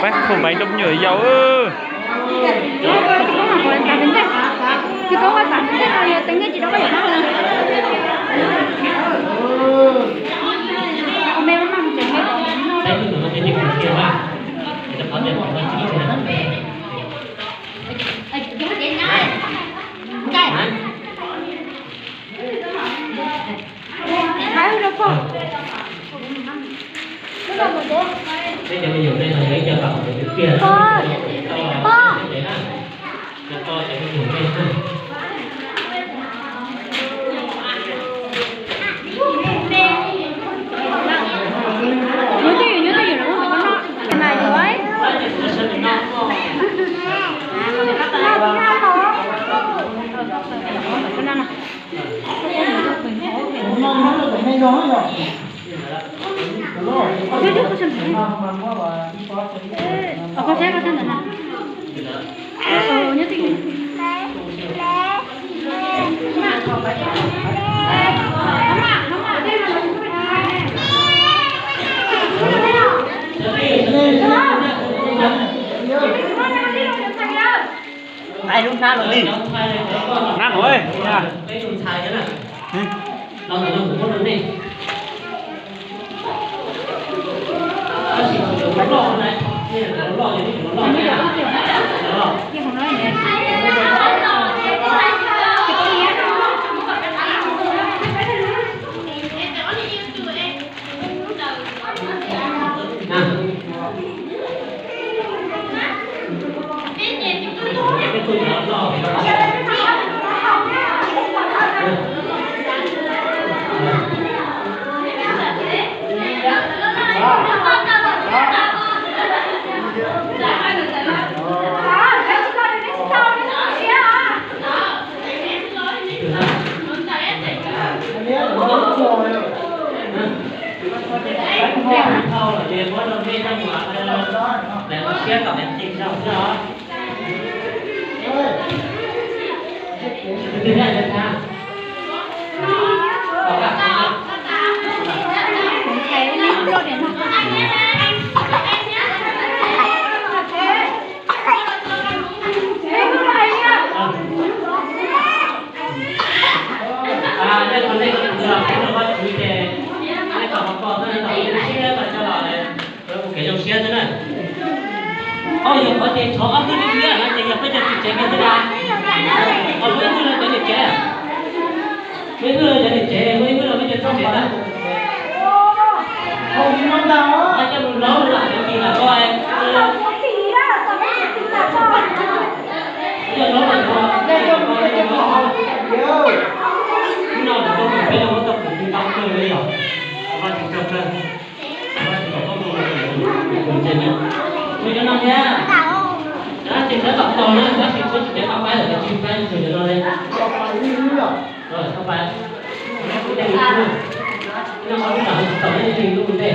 Pab không bán cho nhiều dầu. Ai lub hnab los li. Hnab hov. Nej qhov nej los peb no Vajtswv ces nej kom qhov ko xwb, nej kom siab kom coj los, ua kev zoo siab xwb na. Ob yog qhov ces tshov ob hnub li ib yam no ces yog peb cov txiv tsev kiag xwb na. Muaj ib hnub no cov niam tsev, muaj ib hnub no cov niam tsev, muaj ib hnub no peb cov txiv tsev ntag. Coj mus laub lam cov kis lam ko, coj laub lam ko. Hnub no peb muab tau kuv tsis tau kawg li yom. Vaj tsis tau kawg. Vaj tsis tau kawg. Mus cov no thiab. Tab sis txhob tom tos na, tab sis txhob tsis cev qab paib lawm, tsis paib mus cov no li. Txhob paib.